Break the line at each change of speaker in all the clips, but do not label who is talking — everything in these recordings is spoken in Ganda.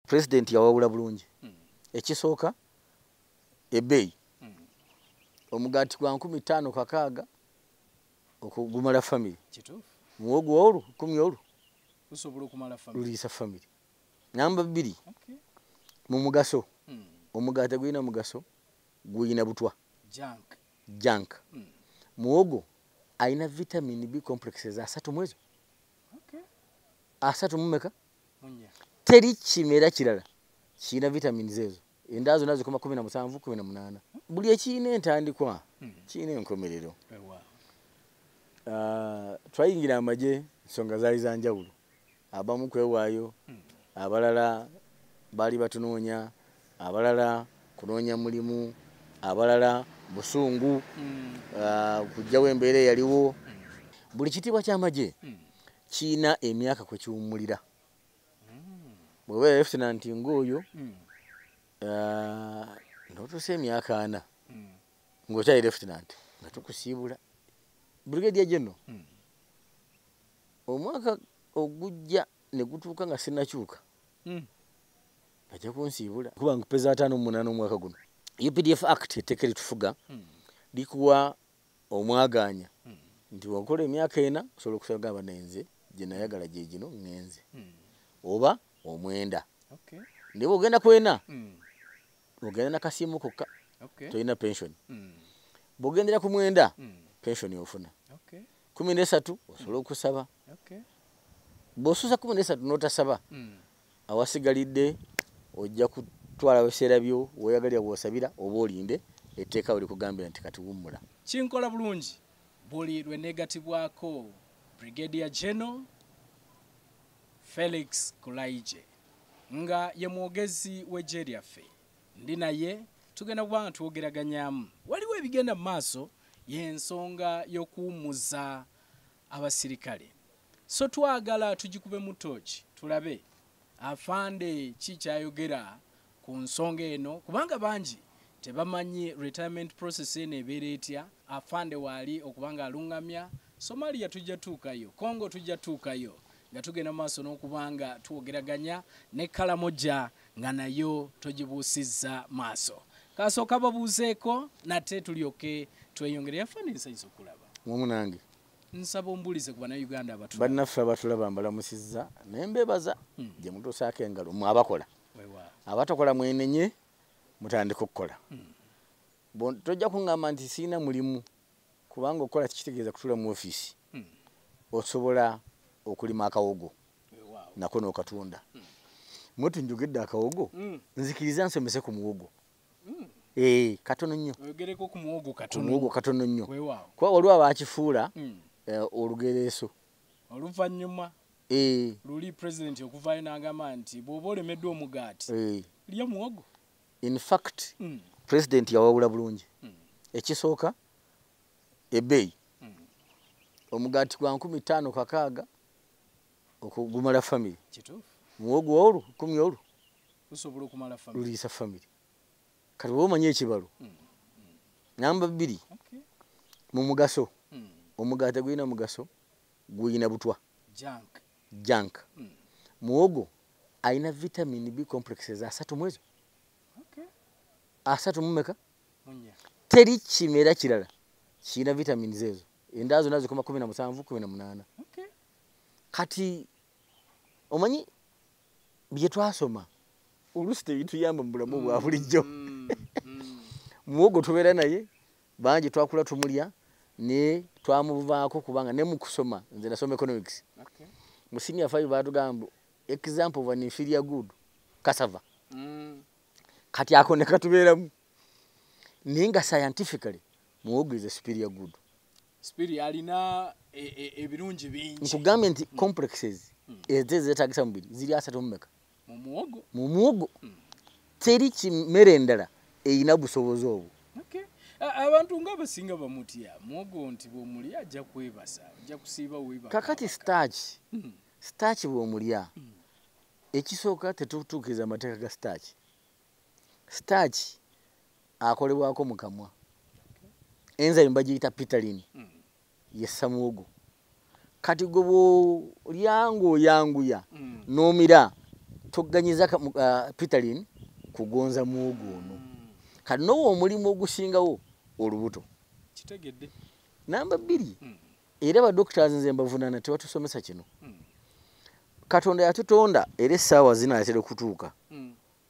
President yawawula bulungi. Ekisooka, ebbeeyi. Omugaati gwa 5600 okugumala family.
Kituufu.
Muwogo olwo 10 olwo
gusobola okumala family.
Luliisa family. Namba 2.
Okay.
Mu mugaso. Omugaati gulina mugaso, gulina butwa.
Junk.
Junk. Muwogo alina vitamin B complexes 3 mwezi.
Okay.
3 mumeka?
4.
Teri kimera kirala kirina vitamins ezo. Endala zonna zikoma 17, 18. Buli ekirina entandikwa, kirina enkomerero. Twayingira amagye, ensonga zaali za njawulo. Abamu kwewaayo, abalala baali batunoonya, abalala kunoonya mulimu, abalala busungu, kujjawo embeera eyaliwo. Buli kitiibwa ky'amagye kirina emyaka kwe kiwummulira. Bw'obeera lieutenant ng'oyo, n'otuusa emyaka 4 ng'okyali lieutenant, nga tukusiibula. Brigadier General, omwaka ogujja ne gutuuka nga sinnakyuka, bajja kunsiibula. Kuba nkupeza 58 omwaka guno. UPDF Act etteeka eritufuga likuwa omwagaanya nti bw'okola emyaka 4 osobola okusaba gamba nenze gye nayagala gye gino ŋŋenze, oba 9.
Okay.
Naye bw'ogenda ku 4, ogenda na kasiimo kokka,
Okay.
tolina pension. Bw'ogendera ku 9, pension ofuna.
Okay.
13 osobola okusaba.
Okay.
Bw'osusa 13 n'otasaba, awasigalidde ojja kutwala ebiseera byo w'oyagalira w'osabira oba olinde etteeka we likugambira nti kati wummula.
Kinkola bulungi buli lwe neegatibwako Brigadier General Felix Kulayigye nga ye mwogezi w'eggye lyaffe. Ndi naye tugenda kuba nga twogeraganyaamu. Waliwo ebigenda mu maaso y'ensonga y'okuwummuza abasirikale. So twagala tugikubemu ttooki tulabe afande ki kyayogera ku nsonga eno, kubanga bangi tebamanyi retirement process eno ebeera etya. Afande waali okuba nga alungamya. Somalia tujja tuukayo, Congo tujja tuukayo, nga tugenda mu maaso n'okuba nga twogeraganya ne Kalamoja nga nayo togibuusizza maaso. Kasooka babuuzeeko nate tulyoke tweyongere. Afande, nsanyuse okulaba.
Mwomu nange.
Nsaba ombuulize ku Bannayuganda abatulaba.
Bannaffe abatulaba mbalamusizza naye mbeebaza gye mutuusaako engalo mmwe abakola.
Weewaawo.
Abatakola mwenenye mutandike okukola. Tojja kuŋŋamba nti sirina mulimu, kubanga okukola tikitegeeza kutuula mu ofiisi. Osobola okulima akawogo
Weewaawo.
nako n'okatunda. Mwe tunjogedde akawogo, nzikiriza nsomese ku muwogo. Katono nnyo.
Oyogereko ku muwogo katono.
Ku muwogo katono nnyo.
Weewaawo.
Kuba waliwo abakifuula, olugereeso.
Oluvannyuma luli president okuvaayo n'agamba nti bw'oba olemeddwa omugaati, lya muwogo.
In fact, president yawawula bulungi. Ekisooka, ebbeeyi. Omugaati gwa 5600 okugumala family.
Kituufu.
Muwogo olwo 10 olwo
gusobola okumala family.
Luliisa family. Kati bw'oba omanyi ekibalo. Namba 2.
Okay.
Mu mugaso. Omugaati gulina mugaso, gulina butwa.
Junk.
Junk. Muwogo alina vitamin B complexes 3 mwezi.
Okay.
3 mumeka?
4.
Teri kimera kirala kirina vitamins ezo. Endala zonna zikoma 17, 18.
Okay.
Kati omanyi bye twasoma oluusi tebituyamba mu bulamu bwa bulijjo. Muwogo tubeera naye bangi twakula tumulya ne twamuvaako kubanga ne mu kusoma nze nasoma economics.
Okay.
Mu senior 5 baatugamba example of an inferior good, cassava. Kati ako ne katubeeramu. Naye nga scientifically muwogo is a superior good.
Superior alina ebirungi bingi.
Nkugambye nti complexes ezo zeetaagisa mubiri ziri 3 mumeka?
Mu muwogo.
Mu muwogo. Teri kimmere endala erina busobozi obwo.
Okay. Abantu nga basinga bamutya muwogo nti bw'omulya ajja kwebasa, ajja kusiiba weebaka.
Kakati starch. Starch bw'omulya, ekisooka tetutuukiriza amateeka ga starch. Starch akolebwako mu kamwa. Enzyme bagiyita ptyalin. Yessa muwogo. Kati gwe bw'olya ng'oyanguya, n'omira Toganyiza ptyalin kugonza muwogo ono. Kati n'owa omulimu ogusingawo olubuto.
Kitegedde.
Namba 2, era ba doctors nze mbavunaana tebatusomesa kino. Katonda yatutonda era essaawa zinaatera okutuuka.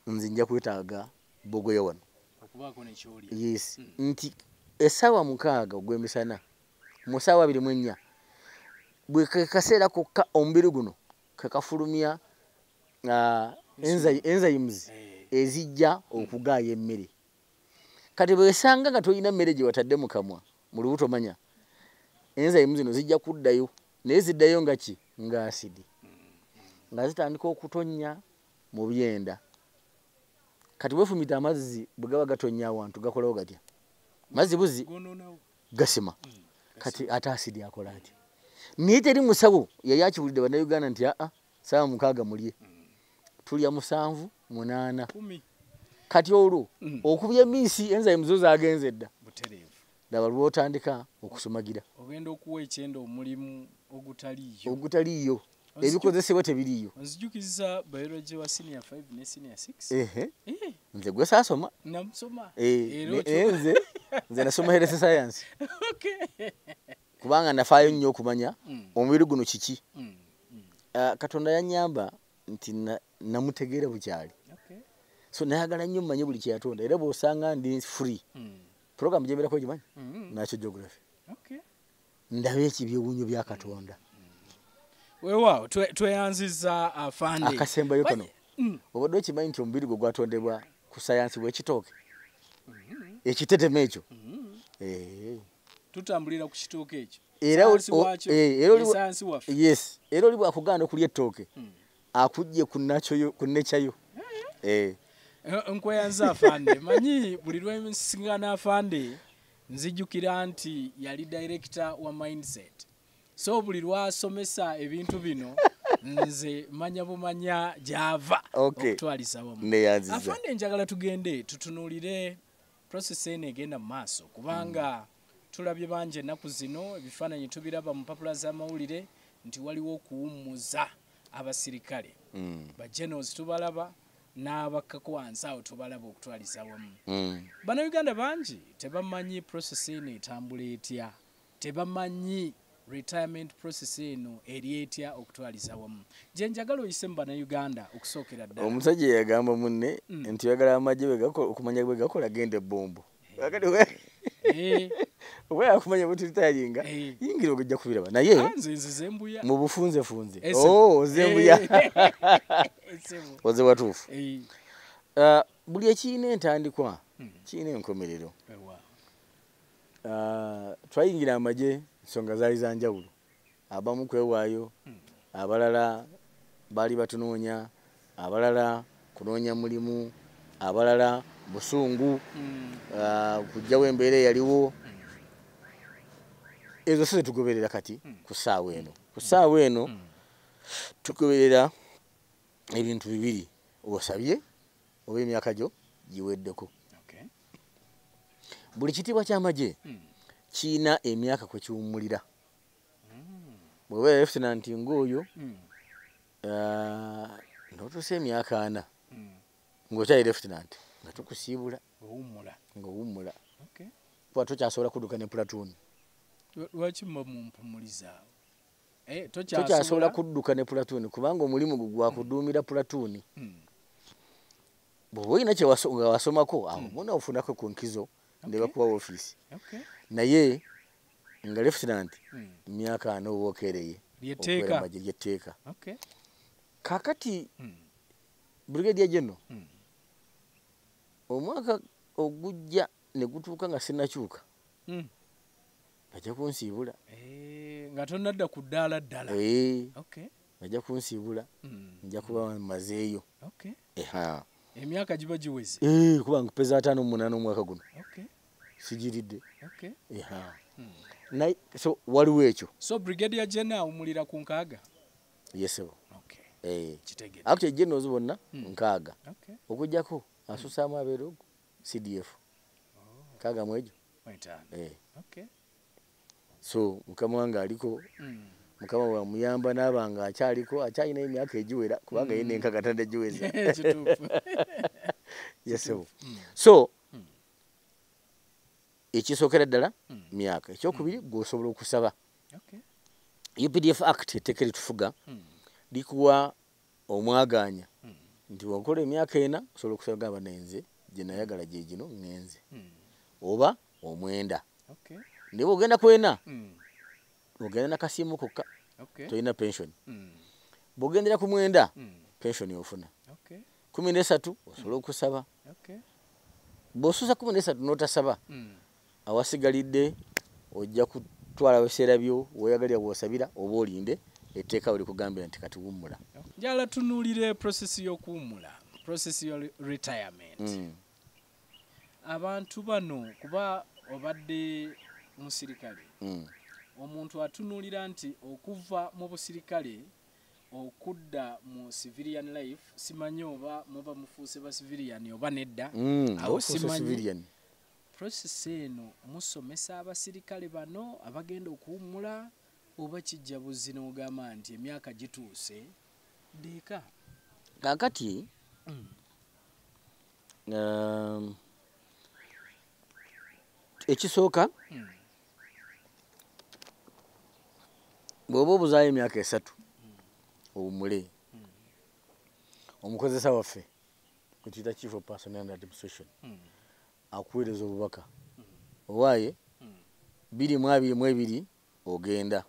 Nze nja kwetaaga bogoya wano.
Okubaako n'ekyolya.
Yes. Nti essaawa 6 ogw'emisana mu ssaawa 24 bwe kaseera kokka omubiri guno kekafulumya enzymes ezijja okugaaya emmere. Kati bwesanga nga tolina mmere gye watadde mu kamwa mu lubuto, manya enzymes zino zijja kuddayo, naye ziddayo nga ki? Nga asidi, nga zitandika okutonnya mu byenda. Kati bwefumita amazzi bwe gaba gatonnya awantu gakolawo gatya? Mazzi buzi gasima. Kati ate asidi akola atya? Naye teri musawo yali akiwulidde Bannayuganda nti aa ssaawa 6 mulye, tulya 7, 8. Kati olwo okubya emiisi enzymes zo zagenze dda. Laba lw'otandika okusumagira.
Ogenda okuwa ekyenda omulimu ogutaliiyo.
Ogutaliiyo. Ebikozesebwa tebiriiyo.
Onzijukiza biology wa senior 5 ne senior 6.
Nze gwe saasoma.
Namusoma.
Nze nasoma health science. Kubanga nafaayo nnyo okumanya omubiri guno kiki. Katonda yannyamba nti namutegeera bukyali. So nayagala nnyo mmanye buli kye yatonda, era bw'osanga ndi free. Program gyembeerako ogimanyi? Natural Geography. Ndabe ekibyewuunyo bya Katonda.
Weewaawo tweyanzizza afande.
Akasembayo kano. Obadde okimanyi nti omubiri gwo gwatondebwa ku sayansi w'ekitooke? Ekitetema ekyo.
Tutambulira ku kitooke ekyo.
Yes. Era oli bw'akugaana okulya ettooke, akujje ku nature yo.
Nkweyanza afande. Manyi buli lwe nsisinkana afande nzijukira nti yali director wa Mindset. So buli lwasomesa ebintu bino nze manya bumanya gyava okutwaliza wamu. Afande njagala tugende tutunuulire process eno egenda mu maaso, kubanga tulabye bangi ennaku zino ebifaananyi tubiraba mu mpapula z'amawulire nti waliwo okuwummuza abasirikale. Ba generals tubalaba n'abakkako wansi awo tubalaba okutwaliza wamu. Bannayuganda bangi tebamanyi process eno etambula etya, tebamanyi retirement process eno eri etya okutwaliza wamu. Gye njagala oyise mu Bannayuganda okusookera ddala.
Omusajja yagamba munne nti oyagala amagye okumanya bwe gakola genda ebbombo. Oba yakumanya bwe tulitaayinga, yingira ogujja kubiraba. Naye
nze mbuya.
Mu bufunzefunze. Oze mbuya. Oze watuufu. Buli ekirina entandikwa kirina enkomerero. Twayingira amagye ensonga zaali za njawulo. Abamu kwewaayo, abalala baali batunoonya, abalala kunoonya mulimu, abalala busungu, kujjawo embeera eyaliwo. Ezo si zetugoberera kati ku ssaawa eno. Ku ssaawa eno tugoberera ebintu bibiri: osabye oba emyaka gyo giweddeko. Buli kitiibwa ky'amagye kirina emyaka kwe kiwummulira. Bw'obeera lieutenant ng'oyo, n'otuusa emyaka 40 ng'okyali lieutenant, nga tukusiibula. Ng'owummula. Kuba tokyasobola kudduka ne platoon.
Lwaki muba mumpumulizaawo?
Tokyasobola kudduka ne platoon kubanga omulimu gwo gwa kuduumira platoon. Bw'oba olina kye nga wasomako, awo muna ofunako ku nkizo ne bakuwa ofiisi. Naye nga lieutenant emyaka 40 oba okeereye
Lyetteeka.
Lyetteeka. Kaakati brigadier general, omwaka ogujja ne gutuuka nga sinnakyuka, bajja kunsiibula.
Nga tonnadda ku ddaala ddala.
Bajja kunsiibula, nja kuba mmazeeyo.
Emyaka giba giweze.
Kuba nkupeza 58 omwaka guno. Sigiridde. Naye so waliwo ekyo.
So brigadier general awummulira ku 60?
Yes sir.
Kitegedde.
Actually generals bonna 60. Okuggyako asusaamu abeera ogwo CDF. 60 mu egyo.
5.
So mukama wange aliko. Mukama wamuyamba n'aba nga akyaliko, akyalina emyaka egiwera, kubanga ye n'enkaga tanagiweza. Yes, so ekisookera ddala myaka. Ekyokubiri, gw'osobola okusaba. UPDF Act, etteeka eritufuga, likuwa omwagaanya nti bw'okola emyaka 4 osobola okusaba, gamba nenze gye nayagala gye gino ŋŋenze, oba 9. Naye bw'ogenda ku 4, ogenda nakasiimu kokka, tolina pension. Bw'ogendera ku 9, pension ofuna. 13 osobola okusaba. Bw'osusa 13 n'otasaba, awasigalidde ojja kutwala biseera byo weeyagalira bw'osabira, oba olinde etteeka bwe likugambira nti kati wummula.
Njala tunuulire process y'okuwummula, process ya retirement. Abantu bano, kuba obadde musirikale, omuntu atunuulira nti okuva mu busirikale okudda mu civilian life, simanyi oba muba mufuuse ba civilian oba nedda, awo simanyi. Process eno musomesa abasirikale bano abagenda okuwummula, oba kijja buzzi n'ogamba nti emyaka gituuse ndeeka?
Kaakati ekisooka, bw'oba obuzaayo emyaka 3 owummule, omukozesa waffe gwe tuyita Chief of Personnel and Administration akuweereza obubaka, owaaye 2022 ogenda.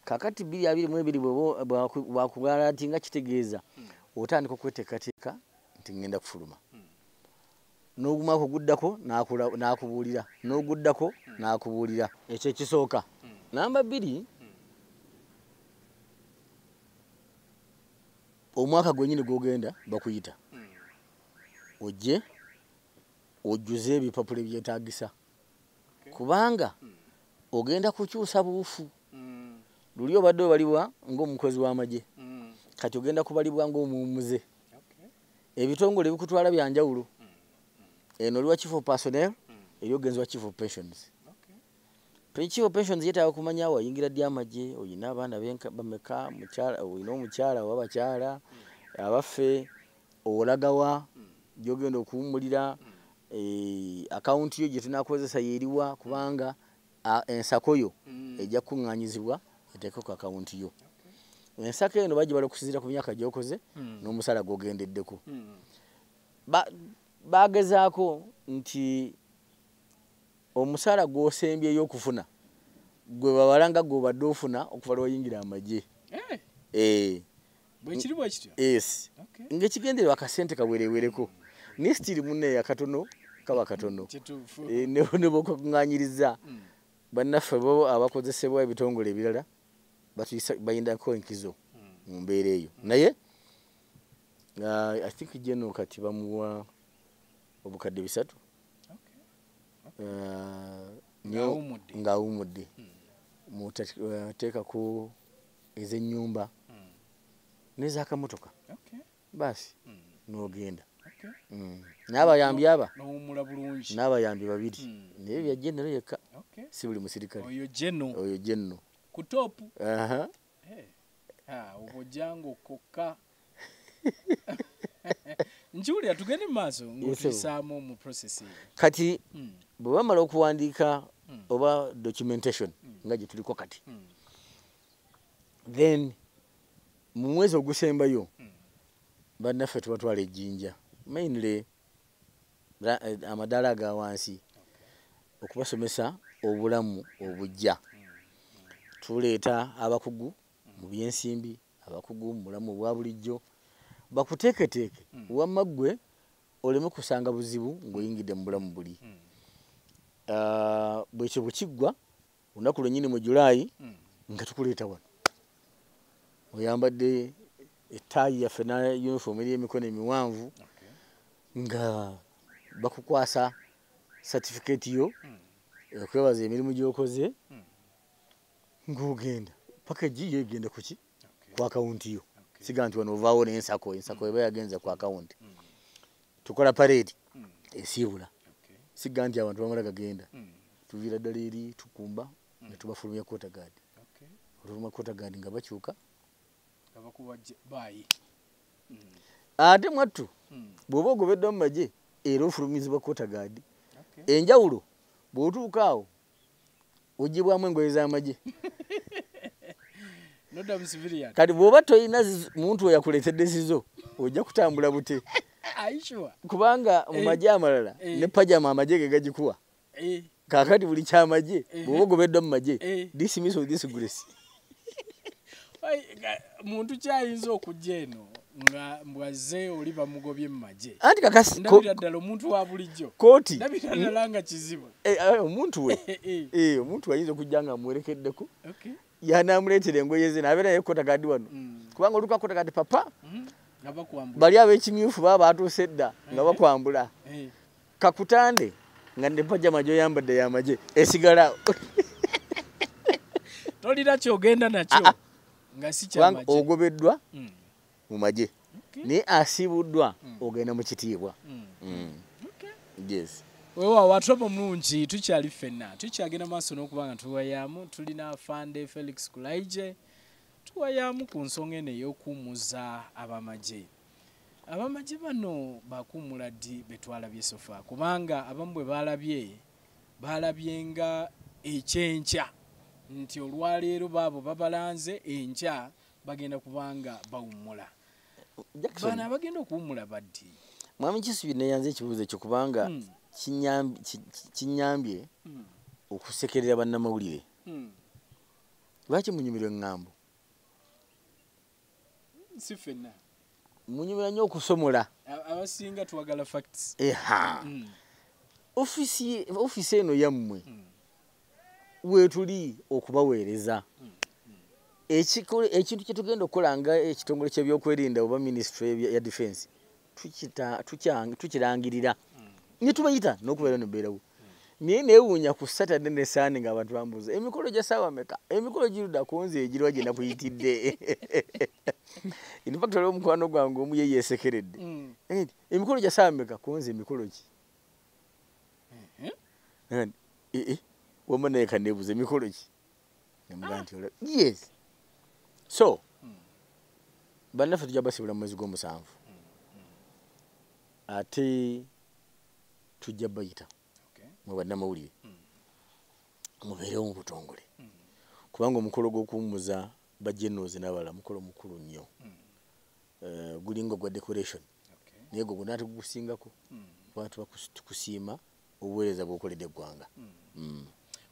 Kakati 2022 bwakugala nti nga kitegeeza otandika okweteekateeka nti ngenda kufuluma. N'ogumako oguddako n'akubuulira, n'oguddako n'akubuulira. Ekyo ekisooka. Namba 2, omwaka gwennyini gw'ogenda bakuyita ojje ojjuze ebipapula ebyetaagisa, kubanga ogenda kukyusa buufu. Luli obadde obalibwa ng'omukozi w'amagye, kati ogenda kubalibwa ng'omuwummuze. Ebitongole bikutwala bya njawulo. Eno oli wa Chief of Personnel, eri ogenzi wa Chief of Pensions. Chief of Pensions yeetaaga kumanya wayingira ddi amagye, oyina abaana bameka, oyina omukyala oba abakyala, abaffe, olagawa gy'ogenda okuwummulira, akawunti yo gye tunaakozesa yeeriwa, kubanga ensako yo ejja kukuŋŋaanyizibwa eteekeko ku akawunti yo. Ensako eno bagibala okusinziira ku myaka gy'okoze n'omusala gw'ogendeddeko. Bagezaako nti omusala gw'osembyeyo okufuna gwe babala nga gw'obadde ofuna okuva lw'oyingira amagye.
Bwe kiri bwe kityo?
Yes. Ng'ekigendererwa akasente kawerewereko, naye still munne akatono kaba katono. Ne bw'okakuŋŋaanyiriza, bannaffe bo abakozesebwa ebitongole ebirala bayindako enkizo mu mbeera eyo. Naye I think General kati bamuwa obukadde 3 ng'awummudde, muteekako ez'ennyumba n'ez'akamotoka, baasi n'ogenda. N'abayambi aba n'abayambi 2, naye bya General yekka, si buli musirikale.
Oyo General,
oyo General
ku top. Obojjango kokka. Nkiwulira, tugende mu maaso ng'otuyisaamu mu process.
Kati bwe bamala okuwandiika oba documentation nga gye tuliko kati, then mu mwezi ogusembayo bannaffe tubatwala ejjinja, mainly amadaala aga wansi, okubasomesa obulamu obujja. Tuleeta abakugu mu byensimbi, abakugu mu bulamu obwa bulijjo, bakuteeketeeke wamma ggwe oleme kusanga buzibu ng'oyingidde mu bulamu buli. Bwekyo bwe kiggwa, olunaku lwennyini mu Julaayi nga tukuleeta wano oyambadde ettaayi yaffe na uniform eri emikono emiwanvu, nga bakukwasa certificate yo okwebaza emirimu gy'okoze, ng'ogenda. Package yo egenda kuki? Ku akawunti yo. Siga nti wano ovaawo n'ensako, ensako eba yagenze ku akawunti. Tukola parade esiibula, siga nti abantu bamala gagenda, tuviira ddala eri tukumba ne tubafulumya quarter guard. Oluvuma quarter guard nga bakyuka
nga bakuwa baayi.
Ate mwattu bw'oba ogobeddwa mu magye era ofulumizibwa quarter guard. Enjawulo bw'otuuka awo oggyibwamu engoye z'amagye.
Nodda mu civilian.
Kati bw'oba tolina muntu oyo akuleetedde zizo ojja kutambula bute.
Are you sure?
Kubanga mu magye amalala ne pajama amagye ge gagikuwa. Kaakati buli kyamagye bw'oba ogobeddwa mu magye dismiss with disgrace.
Muntu kyayinza okujja eno nga mbwazze oli bamugobye mu magye.
Anti kakasi
ndabira ddala omuntu wa bulijjo.
Kooti.
Ndabira ddala nga kizibu.
Omuntu we. Omuntu ayinza okujja nga amuwerekeddeko.
Okay.
Yanaamuleetera engoye ze n'abeera naye quarter guard wano. Kubanga oluka quarter guard papa
nga bakwambula.
Bali ab'ekimyufu baba batuuse dda nga bakwambula. Kakutande nga ne pajama gy'oyambadde y'amagye esigala.
Tolina ky'ogenda nakyo nga si kyamagye.
Kubanga ogobeddwa mu magye. Naye asiibuddwa ogenda mu kitiibwa. Yes.
Weewaawo atoba omulungi tukyali ffenna tukyagenda maaso n'okuba nga tuwayaamu tulina Afande Felix Kulayigye tuwayaamu ku nsonga eno ey'okuwummuza abamagye. Abamagye bano bakuwummula ddi be twalabye sofa kubanga abamu bwe baalabye nga ekyenkya nti olwaleero baabo babalanze enkya bagenda kubanga bawummula. Bano abagenda okuwummula baddi?
Mwami Kisubi neeyanze ekibuuzo ekyo kubanga kinyambye okusekerera bannamawulire. Lwaki munyumirwa eŋŋambo?
Si ffenna.
Munyumirwa nnyo okusomola.
Abasinga twagala facts.
Ofiisi eno yammwe weetuli okubaweereza. Ekintu kye tugenda okukola nga ekitongole ky'ebyokwerinda oba minisitule ya defense tukirangirira. Ne tubayita n'okubeera n'obeerawo. Naye neewuunya ku Saturday ne Sunday ng'abantu bambuuza emikolo gya ssaawa mmeka, emikolo girudda ku nze egiriwa gye nakuyitidde. In fact waliwo omukwano gwange omu ye yeesekeredde. Emikolo gya ssaawa mmeka ku nze emikolo ki? Wamma naye kanneebuuza emikolo ki? Ne mugamba nti yes. So bannaffe tujja basibula mu mwezi gw'omusanvu. Ate tujja bayita mu bannamawulire mubeerewo mu butongole kubanga omukolo gw'okuwummuza bajenuuzi n'abalala mukolo mukulu nnyo. Gulinga gwa decoration naye gwo gwonna tugusingako kuba tuba tukusiima obuweereza bw'okoledde eggwanga.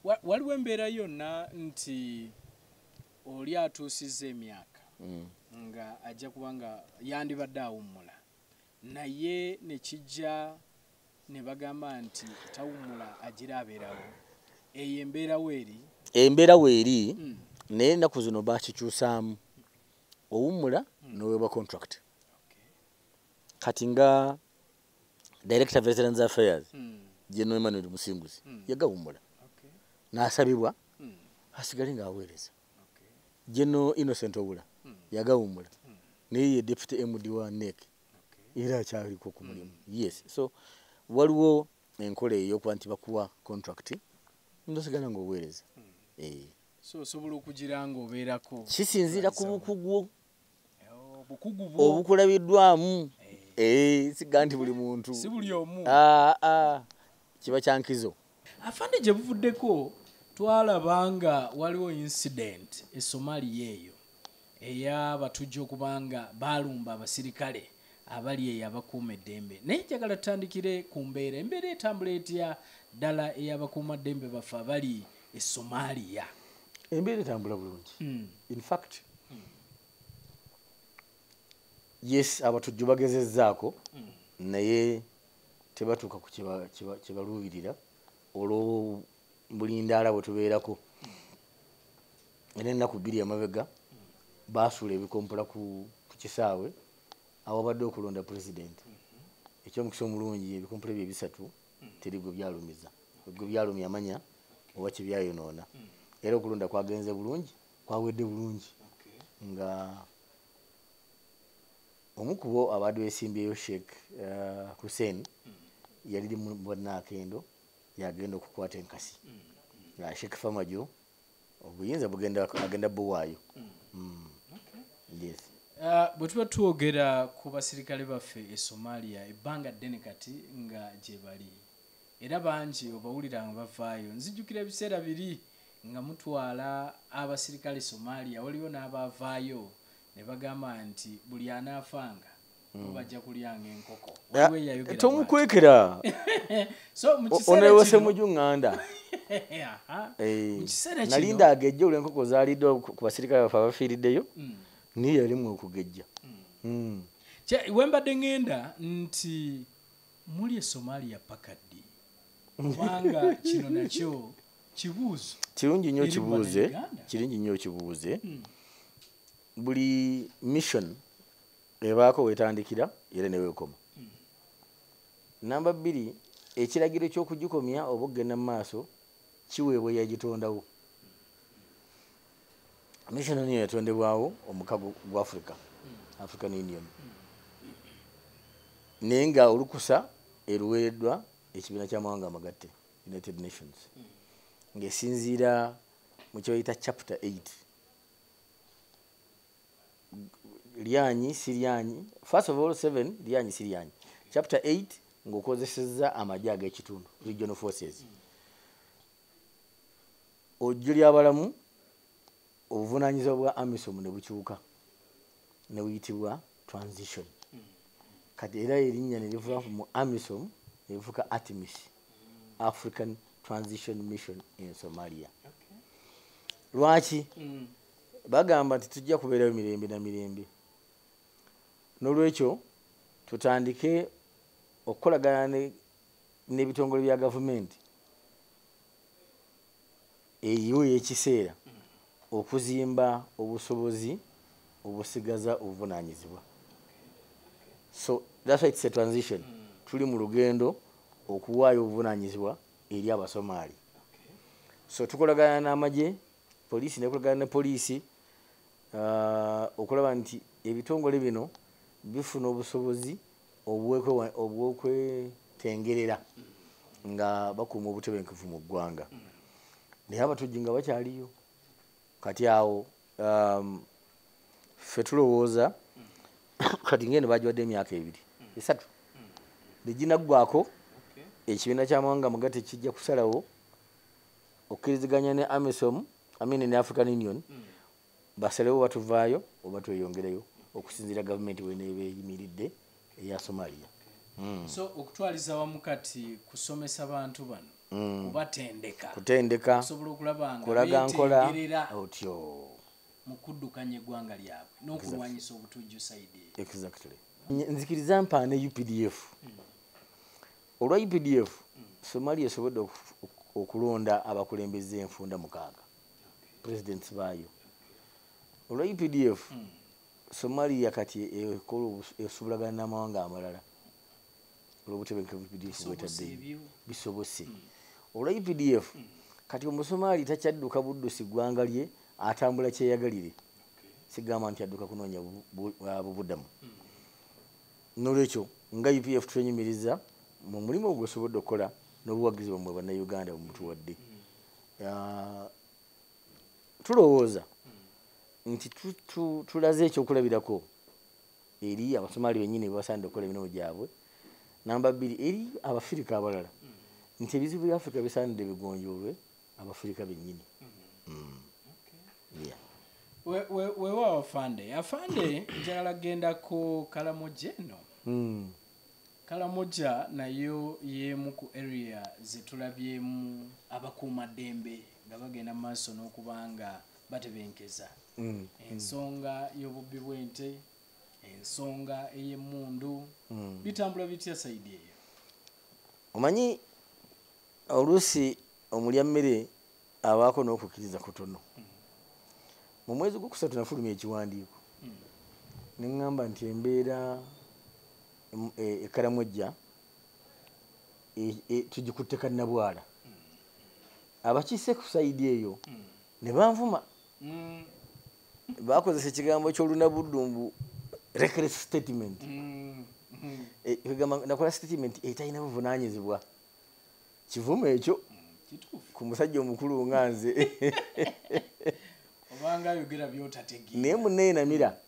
Waliwo embeera yonna nti oli atuusizza emyaka nga ajja kuba nga yandibadde awummula naye ne kijja ne bagamba nti tawummula agira abeerawo. Eyo embeera weeri?
Embeera weeri naye ennaku zino bakikyusaamu. Owummula n'oweebwa contract. Kati nga Director Veterans Affairs General Emmanuel Musinguzi yagawummula n'asabibwa asigale ng'aweereza. General Innocent Owula yagawummula naye ye Deputy MD wa NEC era akyaliko ku mulimu. Yes, so waliwo enkola ey'okuba nti bakuwa contract n'osigala ng'oweereza.
So osobola okugira ng'obeerako.
Kisinziira ku bukugu
Obukugu bwo
obukulabiddwamu. Siga nti buli muntu.
Si buli omu.
Kiba kya nkizo.
Afande gye buvuddeko twalaba nga waliwo incident e Somalia eyo ey'abatujju okuba nga baalumba abasirikale abali eyo abakuuma eddembe. Naye njagala tutandikire ku mbeera. Embeera etambula etya ddala ey'abakuumaddembe baffe abali e Somalia?
Embeera etambula bulungi. In fact, yes, abatujju bagezezzaako naye tebatuuka ku kyebaluubirira olw'obulindaala bwe tubeerako. Era ennaku 2 emabega baasuula ebikompola ku kisaawe awabadde okulonda pulezidenti. Ekyomukisa omulungi ebikompola ebyo ebisatu teri gwe byalumiza. Gwe byalumya amanya oba kye byayonoona. Era okulonda kwagenze bulungi, kwawedde bulungi. Nga omu ku bo abadde beesimbyeyo Sheikh Hussein yali mu bannakendo yagenda okukwata enkasi. Nga Sheikh Famajo Obuyinza bugenda agenda buwaayo. Yes.
Bwe tuba twogera ku basirikale baffe e Somalia, ebbanga ddene kati nga gye bali, era bangi obawulira nga bavaayo. Nzijjukira ebiseera biri nga mutwala abasirikale Somalia, waliwo n'abavaayo ne bagamba nti buli anaafanga bo bajja kulyanga enkoko. Waliwo eyayogera bw'atyo.
Tomukwekera.
So mu kiseera
Ono
kino
Ssemujju Nganda.
Aha.
Eh,
Mu kiseera kino
nalinda agejja olw'enkoko zaaliddwa ku basirikale baffe abafiiriddeyo, niye yalimu okugejja.
We mbadde ŋŋenda nti muli e Somalia paka ddi? Kubanga kino nakyo kibuuzo.
Kirungi nnyo
Eri
kibuuze,
Bannayuganda.
kirungi nnyo kibuuze. Buli mission ebaako wetandikira era ne weekoma. Namba 2, ekiragiro ky'okugikomya oba okugenda mu maaso kiweebwa eyagitondawo. Mission eno yatondebwawo omukago gwa Africa, African Union. Naye nga olukusa eruweereddwa ekibiina ky'amawanga amagatte, United Nations, ng'esinziira mu kye bayita chapter 8. Lyanyi si lyanyi, first of all 7 lyanyi si lyanyi. Chapter 8 ng'okozesezza amagye ag'ekitundu, regional forces. Ojjo ly'abalamu obuvunaanyizibwa bwa AMISOM ne bukyuka ne buyitibwa transition. Kati era erinnya ne liva mu AMISOM ne lifuuka ATMIS, African Transition Mission in Somalia. Lwaki? Bagamba nti tujja kubeerayo mirembe na mirembe. N'olwekyo tutandike okukolagana n'ebitongole bya gavumenti eyiwo y'ekiseera okuzimba obusobozi obusigaza obuvunaanyizibwa. So that's why it's a transition. Tuli mu lugendo okuwaayo obuvunaanyizibwa eri Abasomaali. So tukolagana n'amagye, poliisi nekolagana ne poliisi, okulaba nti ebitongole bino bifuna obusobozi obw'okwetengerera nga bakuuma obutebenkevu mu ggwanga. Naye abatujju nga bakyaliyo. Kati awo ffe tulowooza kati ng'eno bagiwadde emyaka 2, 3. Bwe ginaggwako, ekibiina ky'amawanga amagatte kijja kusalawo okkiriziganya ne AMISOM, I mean ne African Union, basalewo batuvaayo oba tweyongereyo okusinziira gavumenti bw'eneeba eyimiridde eya Somalia.
So okutwaliza wamu kati kusomesa bantu bano, kubatendeka,
kutendeka,
okusobola okulaba nga
kulaga nkola
beetengerera
otyo
mu kuddukanya eggwanga lyabwe n'okulwanyisa obutujju side eyo.
Exactly. Nzikiriza mpaane UPDF. Olwa UPDF, Somalia esobodde okulonda abakulembeze enfunda 6, presidents baayo. Olwa UPDF, Somalia kati ekola esobolagana n'amawanga amalala olw'obutebenkevu UPDF
Bisobose
bwetaddeyo.
ebyo.
Bisobose. Olwa UPDF, kati Omusomaali takyadduka buddusi ggwanga lye, atambula kyeyagalire. Sigamba nti adduka kunoonya bubuddamu. N'olwekyo nga UPF twenyumiriza mu mulimu ogwo osobodde okukola n'obuwagizi bwammwe Bannayuganda bwe mutuwadde. Tulowooza nti tulaze ekyokulabirako eri Abasomaali bennyini bebasaanidde okukola emirimu gyabwe. Namba 2, eri Abafirika abalala nti ebizibu bya Afirika bisaanidde bigonjoolwe Abafirika bennyini. Yeah.
Weewaawo afande. Afande, njagala gendako Kalamoja eno. Kalamoja nayo y'emu ku area zetulabyemu abakuumaddembe nga bagenda mu maaso n'okuba nga batebenkeza. Ensonga y'obubbi bw'ente, ensonga ey'emmundu, bitambula bitya side eyo?
Omanyi oluusi omulya mmere abaako n'okukkiriza kutono. Mu mwezi gwokusatu nafulumya ekiwandiiko ne ŋŋamba nti embeera e Karamojja tugikutte kannabwala. Abakiise ku side eyo ne banvuma. Bakozesa ekigambo ky'olunabuddu mbu reckless statement. Kugamba nakola statement etalina buvunaanyizibwa. Kivumo ekyo. Ku musajja omukulu nga nze.
Obanga ayogera by'otategeera.
Naye muneenamira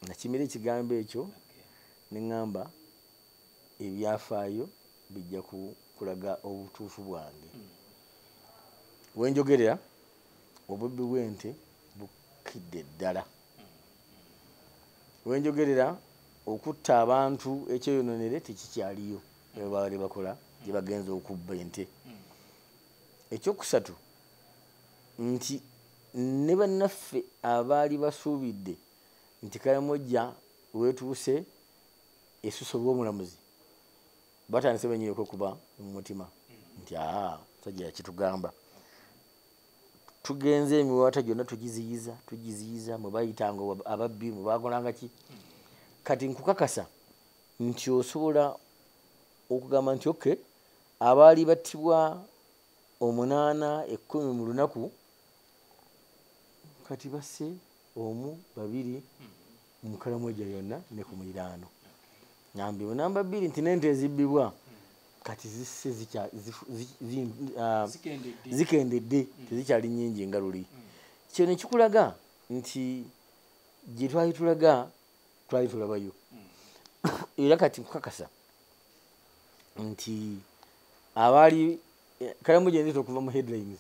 nakimira ekigambo ekyo ne ŋŋamba ebyafaayo bijja kulaga obutuufu bwange. Wenjogerera obubbi bw'ente bukidde ddala. Wenjogerera okutta abantu ekyeyononere tekikyaliyo, baali bakola gye bagenza okubba ente. Ekyokusatu nti ne bannaffe abaali basuubidde nti Karamoja weetuuse esusa olw'omulamuzi batandise bennyini okwekuba mu mutima nti aa musajja yakitugamba. Tugenze emiwaata gyonna tugiziyiza mwe bayitanga ababbi mwe bakolanga ki. Kati nkukakasa nti osobola okugamba nti okay abaali battibwa 8 10 mu lunaku kati basse 1 2 mu Karamoja yonna ne ku muliraano. Namba 2 nti n'ente ezibbibwa kati zisse zikendedde tezikyali nnyingi nga luli. Kyo ne kikulaga nti gye twali tulaga twali tulabayo. Era kati nkukakasa nti abaali Karamoja eneta okuva mu headlines.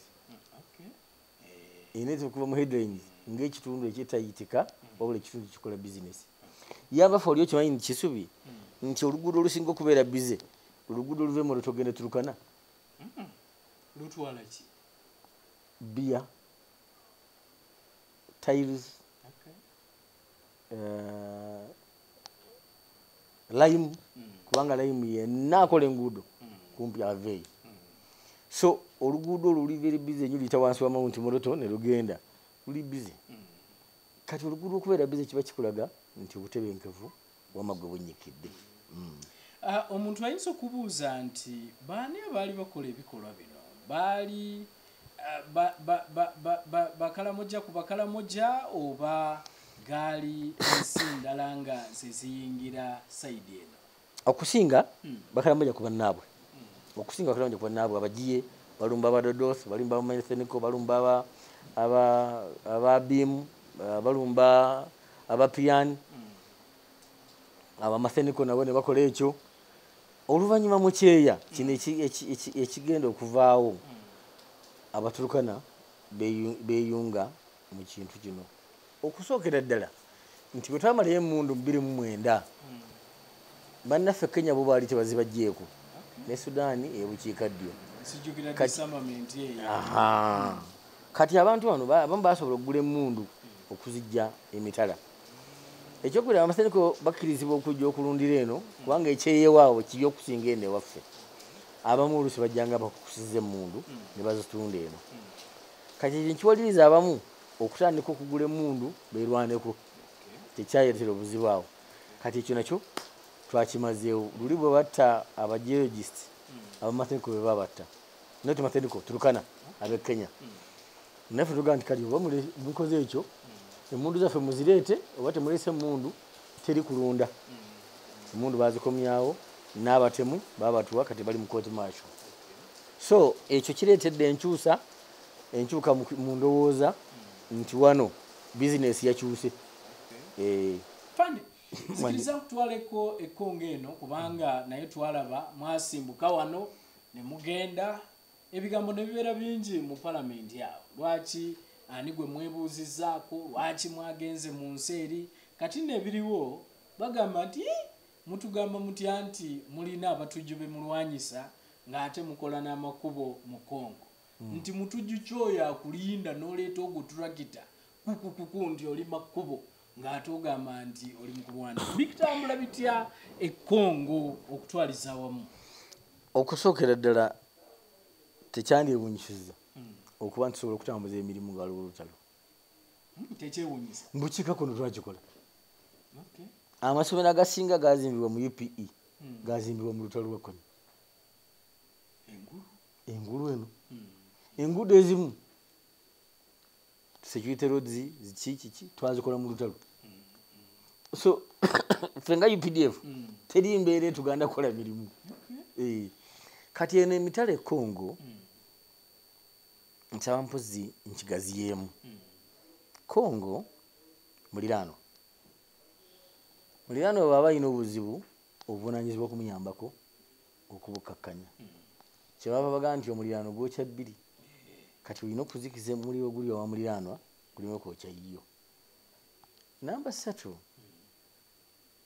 Eneta okuva mu headlines ng'ekitundu ekyetayitika wabula ekitundu kikola bizinesi. Yaba oli okimanyi nti Kisubi nti oluguudo olusinga okubeera bize oluguudo oluva e Moroto ogenda Turkana.
Lutwala ki?
Bia, tiles, lime, kubanga lime yenna akola enguudo kumpi aveeyo. So oluguudo olwo luli very busy nnyo, luyita wansi wa Mount Moroto ne lugenda luli busy. Kati oluguudo okubeera busy kiba kikulaga nti obutebenkevu wamma ggwe bunnyikidde.
Omuntu ayinza okubuuza nti baani abaali bakola ebikolwa bino? Baali Bakalamoja ku Bakalamoja oba gaali ensi ndala nga zeziyingira side eno?
Okusinga Bakalamoja ku bannaabwe. Okusinga Bakalamoja ku bannaabwe abagiye balumba abadodos, balumba abamaseniko, balumba ababimu, balumba abapian, abamaseniko nabo ne bakola ekyo. Oluvannyuma mu kyeya kino ekigenda okuvaawo Abaturukana beeyunga mu kintu kino. Okusookera ddala nti bwe twamalayo emmundu 2009 bannaffe Kenya bo baali tebazibaggyeko ne Sudan ebukiikaddyo. Kati abantu bano abamu basobola okugula emmundu okuzijja emitala. Ekyokubiri abamaseniko bakkirizibwa okujja okulundira eno kubanga ekyeyewaabwe kibi okusinga eno ewaffe. Abamu oluusi bajjanga bakukusiza emmundu ne bazitunda eno. Kati ekyo nkiwaliriza abamu okutandika okugula emmundu beerwaneko. Tekyayeetera obuzibu awo. Kati ekyo nakyo twakimazeewo. Luli bwe batta abageologist abamaseniko be babatta. Not Maseniko, Turkana ab'e Kenya. Naffe tugamba nti kati oba mukoze ekyo emmundu zaffe muzireete oba temuleese emmundu teri kulunda. Emmundu bazikomyawo n'abatemu babatuwa kati bali mu court martial. So ekyo kireetedde enkyuka mu ndowooza nti wano bizinesi yakyuse.
Fande, nzikiriza nkutwaleko ekkongo eno kubanga naye twalaba mwasimbuka wano ne mugenda ebigambo ne bibeera bingi mu palamenti awo. Lwaki ani gwe mwebuuzizzaako, lwaki mwagenze mu nsi eri? Kati nno ebiriwo bagamba nti mutugamba mutya nti mulina abatujju be mulwanyisa ng'ate mukola n'amakubo mu Congo. Nti mutujju ky'oyo akulinda n'oleeta ogwo tulakita kukukuku nti oli makubo ng'ate ogamba nti oli mu kulwana. Bitambula bitya e Congo okutwaliza awamu?
Okusookera ddala tekyandyewuunyisizza okuba nti tusobola okutambuza emirimu nga waliwo olutalo.
Tekyewuunyisa.
Mu bukiika kuno twakikola. Amasomero agasinga gazimbibwa mu UPE, gazimbibwa mu lutalo lwa Kony. Engulu eno. Enguudo ezimu security roads ziki twazikola mu lutalo. So ffe nga UPDF teri mbeera etuganda kukola mirimu. Kati eno emitala e Congo Nsaba mpozi nkigaziyeemu. Congo muliraano bw'aba alina obuzibu, obuvunaanyizibwa okumuyambako okubukakkanya. Kyebava bagamba nti omuliraano gwokya bbiri. Kati olina okuzikiza omuliro guli owa muliraanwa guleme kwokya yiyo. Namba 3,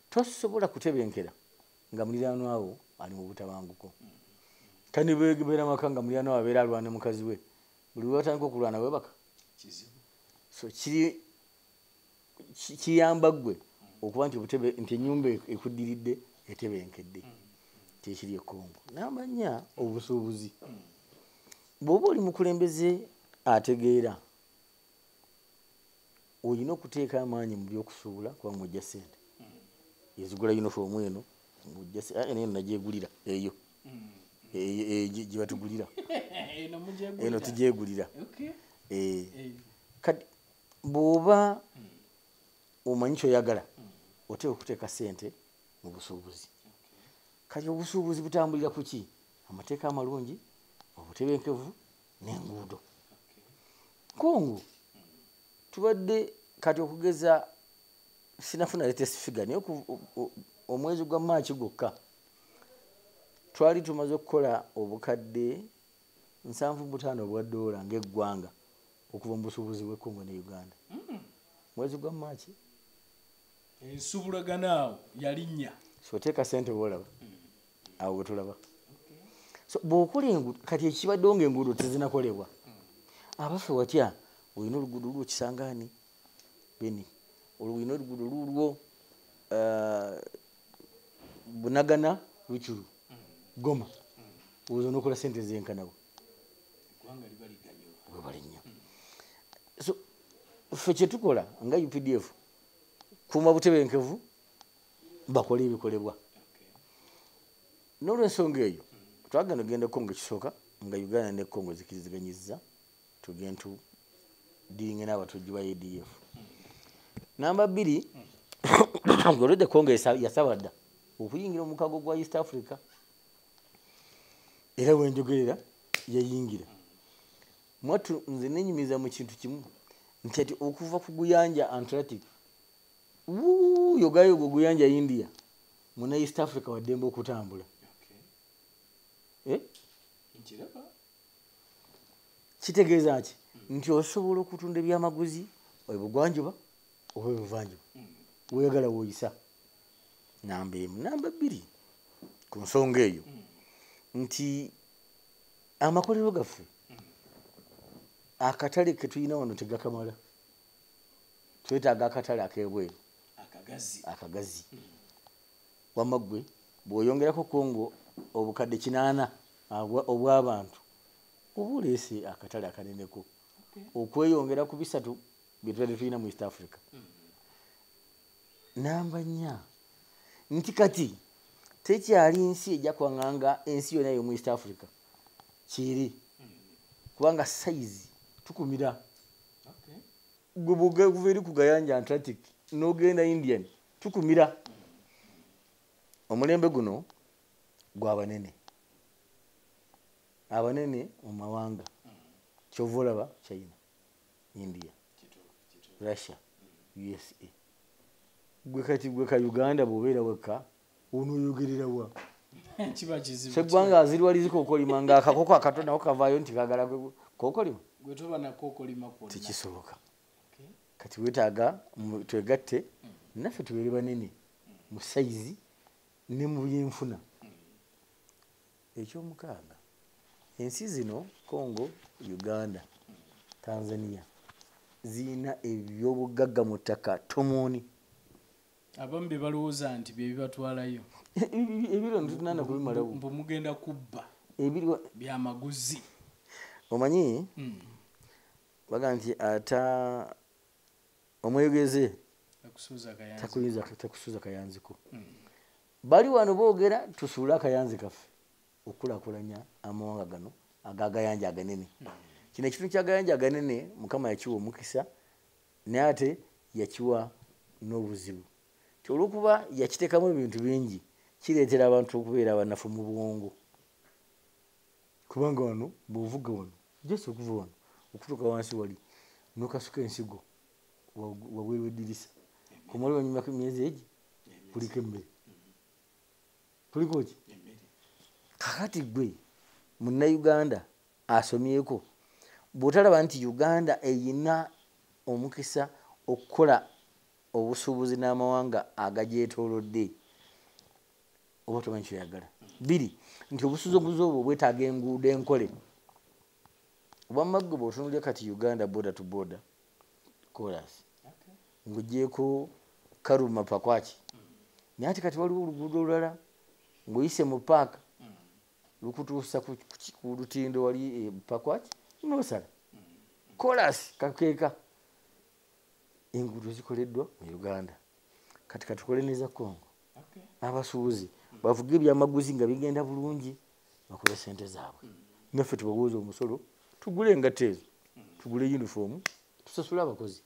tosobola kutebenkera nga muliraanwa wo ali mu butabanguko. Kandi beera maka nga muliraanwa abeera alwana mukazi we, buli lwe batandika okulwana weebaka. So kiyamba ggwe okuba nti obutebe nti ennyumba ekuddiridde etebenkedde. Kyekiri e Congo. Namba 4, obusuubuzi. Bw'oba oli mukulembeze ategeera, olina okuteeka amaanyi mu by'okusuubula kubanga ojja ssente. Ezigula yunifoomu eno, eno nagyegulira eyo. Gye batugulira. Eno tugyegulira. Kati bw'oba omanyi ky'oyagala, oteekwa okuteeka ssente mu busuubuzi. Kati obusuubuzi butambulira ku ki? Amateeka amalungi, obutebenkevu n'enguudo. Congo tubadde kati okugeza sinafuna latest figure, naye omwezi gwa March gwokka twali tumaze okukola obukadde 75 obwa ddoola ng'eggwanga okuva mu busuubuzi bw'e Congo ne Uganda. Mwezi gwa March.
Ensuubulagana awo yalinnya.
So oteeka ssente bw'olaba, awo we tulaba. So bw'okola enguudo, kati ekibaddewo ng'enguudo tezinakolebwa. Abaffe watya olina oluguudo lulwo Kisangani, Beni, olina oluguudo lulwo Bunagana, Rutshuru, Goma. Olowooza n'okola ssente zenkanawo.
Eggwanga liba liganyulwa.
Webale nnyo. So ffe kye tukola nga UPDF kuuma butebenkevu, bakole ebikolebwa. N'olwensonga eyo twagenda okugenda Congo ekisooka nga Uganda ne Congo zikkiriziganyizza tugende tudiringe n'abatujju ba ADF. Namba 2, ng'olwedde Congo yasaba dda okuyingira omukago gwa East Africa, era wenjogerera yayingira. Mwattu nze nenyumiza mu kintu kimu nti ati okuva ku guyanja Atlantic yogayo gwe guyanja India, muna East Africa waddembe okutambula. Kitegeeza ki? Nti osobola okutunda ebyamaguzi ebugwanjuba oba ebuvanjuba, weeyagala w'oyisa. Namba 1. Namba 2, ku nsonga eyo nti amakolero gaffe akatale ke tulina wano tegakamala. Twetaaga akatale ak'ebweru akagazi. Wamma ggwe bw'oyongerako Congo obukadde 8 obw'abantu, oba oleese akatale akaneneko okweyongera ku 3 bye tubadde tulina mu East Africa. Namba 4, nti kati tekyali nsi ejja kwaŋŋanga ensi yonna ey'omu East Africa kiri, kubanga sayizi tukumira. Gwe bw'okuva eri ku gayanja Atlantic n'ogenda Indian tukumira. Omulembe guno gwa banene, abanene mu mawanga. Ky'ova olaba China, India, Russia, USA. Gwe kati gwe ka Uganda bw'obeera wekka onooyogerera wa?
Kiba kizibu.
Sseggwanga azirwaliziko okolima ng'akakoko akato nako kavaayo nti kaagala kookolima.
Gwe toba na kookolima kwonna.
Tekisoboka. Kati weetaaga twegatte naffe tubeere banene mu sayizi ne mu byenfuna. Ekyomukaaga, ensi zino Congo, Uganda, Tanzania zirina ebyobugagga mu ttaka tomooni.
Abamu bye balowooza nti bye bibatwalayo.
Ebiro ntunaana kubimalawo.
Mbu mugenda kubba byamaguzi.
Omanyi bagamba nti ata omweyogeze takusuuza kayanziko. Bali wano boogera tusuule akayanzi kaffe okukulaakulanya amawanga gano ag'agayanja aganene. Kino ekitundu ky'agayanja aganene Mukama yakiwa omukisa, naye ate yakiwa n'obuzibu. Nti olw'okuba yakiteekamu ebintu bingi, kireetera abantu okubeera abanafu mu bwongo. Kubanga wano bw'ovuga wano, just okuva wano Okutuuka wansi wali nokasuka ensigo wabweru w'eddirisa. Kumala oluvannyuma myezi egi kuliko emmere. Kuliko ki? Kakati gwe munnayuganda asomyeko bw'otalaba nti Uganda eyina omukisa okukola obusuubuzi n'amawanga agagyetoolodde oba tomanyi kyoyagala. Biri nti obusuubuzi obwo bwetaaga enguudo enkole. Wamma ggwe bw'otunuulira kati Uganda border to border chorus ng'oggyeeko Karuma Pakwaki, naye ate kati waliwo oluguudo olulala ng'oyise mu paaka lukutuusa ku lutindo wali Pakwaki n'osala chorus kakeeka. Enguudo zikoleddwa mu Uganda, kati katukole neza Congo. Abasuubuzi bavuge ebyamaguzi nga bigenda bulungi bakole sente zaabwe, naffe tubawoze omusolo tugule engatto ezo, tugule uniform, tusasule abakozi.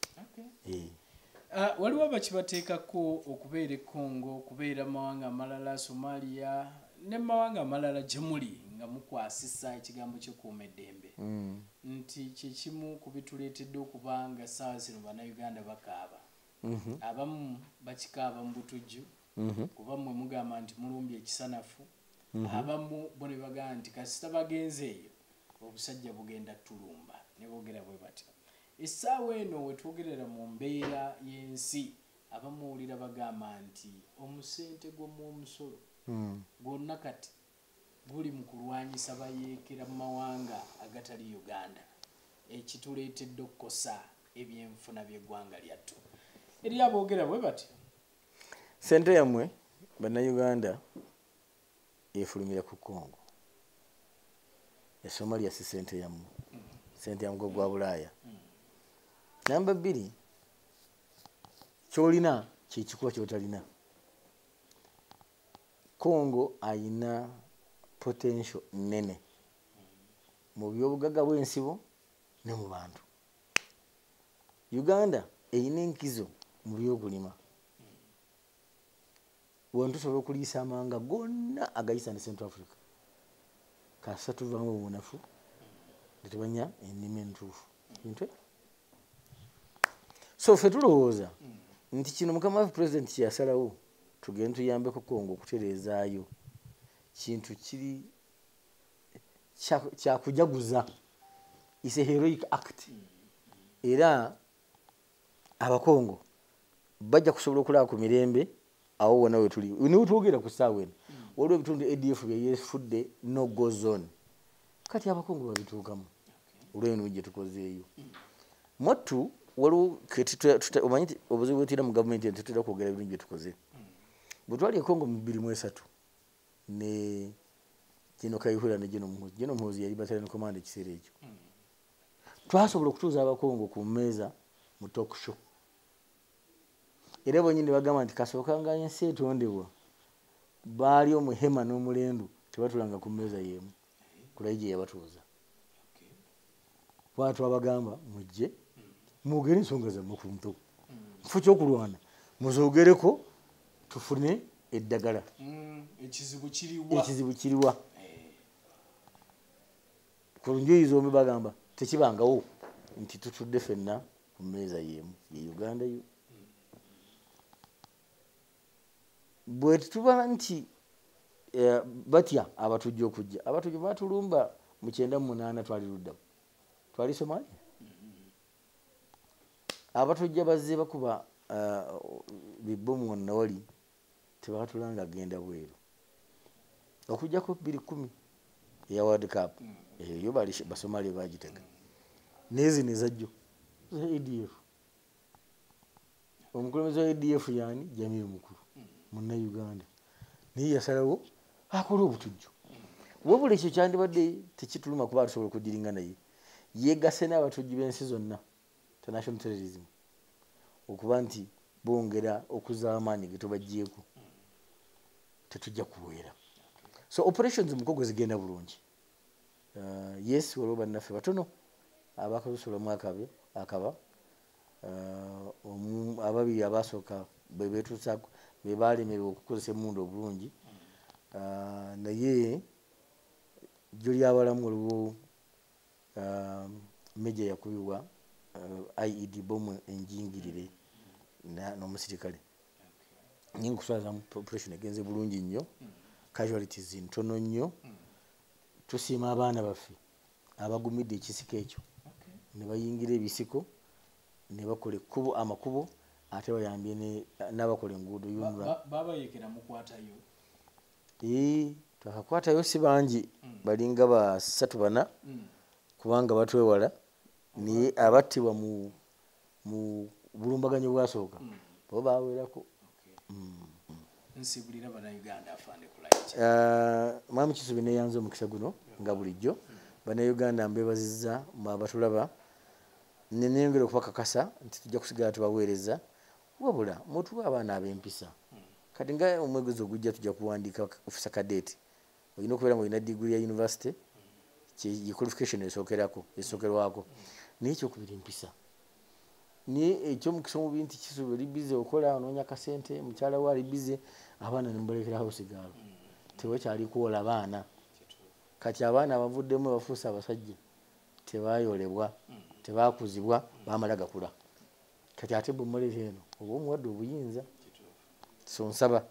Waliwo abakibateekako okubeera e Congo, okubeera mu mawanga amalala, Somalia ne mawanga amalala gye muli nga mukwasisa ekigambo ky'okuuma eddembe, nti kyekimu ku bituleetedde okuba nga ssaawa zino bannayuganda bakaaba. Abamu bakikaaba mu butujju kuba mmwe mugamba nti mulumbye ekisanafu, abamu bo ne bagamba nti kasita bagenze eyo obusajja bugenda tulumba, ne boogera bwe batyo. Essaawa eno we twogerera mu mbeera y'ensi, abamu owulira bagamba nti omusente gw'omuwomusolo gwonna kati guli mu kulwanyisa bayeekera mu mawanga agatali Uganda, ekituleetedde okukosa ebyenfuna by'eggwanga lyattu. Eri aboogera bwe batyo.
Sente yammwe bannayuganda efulumira ku Congo. E Somalia si sente yammwe, sente ya mugo gwa Bulaaya. Namba 2, ky'olina kyekikuba ky'otalina. Congo ayina potential nnene mu byobugagga bw'ensibo ne mu bantu. Uganda eyina enkizo mu byokulima. Wano tusobola okuliisa amawanga gonna agayisa ne Central Africa. Kasita tuvaamu obunafu ne tumanya ennima entuufu. So ffe tulowooza nti kino mukama waffe President kye yasalawo tugende tuyambeko Congo okutereezaayo kintu kiri kyakujaguza. It's a heroic act. Era Abakongo bajja kusobola okulaba ku mirembe awo wonna we tuli. Ne twogera ku ssaawa eno waliwo ebitundu ADF bye yeefudde no go zone, kati Abakongo babituukamu olw'emirimu gye tukozeeyo. Mwattu waliwo omanyi obuzibu bwe tulina mu gavumenti eno, tetutera kwogera ebintu bye tukoze. Bwe twali e Congo mu 2003 ne General Kayihura ne General Muhoozi, General Muhoozi yali battalion commander ekiseera ekyo, twasobola okutuuza Abakongo ku mmeeza mu talk show. Era bwennyini bagamba nti kasookanga ensi etondebwa baali omuhema n'omulendu tebatulanga ku mmeeza y'emu, Kulayigye yabatuuza. Bw'atyo twabagamba mujje mwogere ensonga zammwe ku nto, kifo ky'okulwana muzoogereko tufune eddagala.
Ekizibu kiriwa?
Ekizibu kiriwa? Ku njuyi zombi bagamba tekibangawo nti tutudde ffenna ku mmeeza y'emu ye Uganda yo. Bwe tuba nti batya abatujja okujja, abatujja batulumba mu 98 twali ludda, twali Somalia. Abatujja bazze bakuba bibbomu wonna wali, tebatulanga genda bweru okujjako 2010 eya World Cup, eyo bali Basomalia bagitega n'ezino ezajjo za ADF. Omukulembeze wa ADF yani Jamil Mukulu munnayuganda, naye yasalawo akola obutujju. Wabula ekyo kyandibadde tekituluma kuba tusobola okudiringa naye. Yeegase n'abatujju b'ensi zonna, international terrorism, okuba nti bongera okuzza amaanyi ge tubaggyeeko, tetujja kuweera. So operations mu Congo zigenda bulungi. Yes, waliwo bannaffe batono abakazusulamu akaba ababiri abasooka be beetuusaako be baalemererwa okukozesa emmundu obulungi, naye jjo ly'abalamu waliwo Meja yakubibwa IED bomu enjingirire n'omusirikale. Naye nkuswaza operation egenze bulungi nnyo, casualties ntono nnyo. Tusiima abaana baffe abagumidde ekisiko ekyo ne bayingira ebisiko ne bakola ekkubo amakubo, ate bayambye n'abakola enguudo. UNRA
Babayekera mukwatayo?
Twakakwatayo si bangi, balinga basatu bana, kubanga batwewala. Naye abattibwa mu bulumbaganyi bwasooka bo bawerako.
Nsibulira Bannayuganda, afande Kulayigye.
Mwami Kisubi, neyanza omukisa guno nga bulijjo. Bannayuganda mbebazizza mwe abatulaba, neneyongera okubakakasa nti tujja kusigala tubaweereza, wabula mutuwe abaana ab'empisa. Kati nga omwezi ogujja tujja kuwandiika officer cadet. Olina okubeera nga olina diguri ya university, ye qualification esookerako, esookerwako, naye ekyokubiri mpisa. Naye ekyomukisa omubi nti Kisubi oli busy okola, onoonya kasente, mukyala we ali busy, abaana nemubalekera house girl, tewakyali kwola baana. Kati abaana abavuddemu bafuuse abasajja tebayolebwa, tebakuzibwa, bamala gakula. Kati ate bwemuleeta eno oba omuwadde obuyinza. So nsaba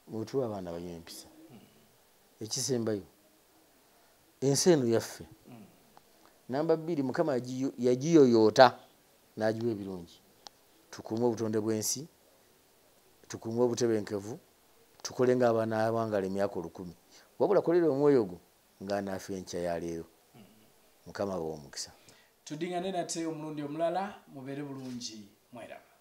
mutuwe abaana balina empisa. Ekisembayo, ensi eno yaffe namba 2, Mukama yagiyoyoota n'agiwa ebirungi. Tukuume obutonde bw'ensi, tukuume obutebenkevu, tukole ng'abaana emyaka 1000. Wabula kolera omwoyo gwo ng'anaafa enkya ya leero. Mukama abawe omukisa.
Tudingane nate omulundi omulala, mubeere bulungi, mweraba.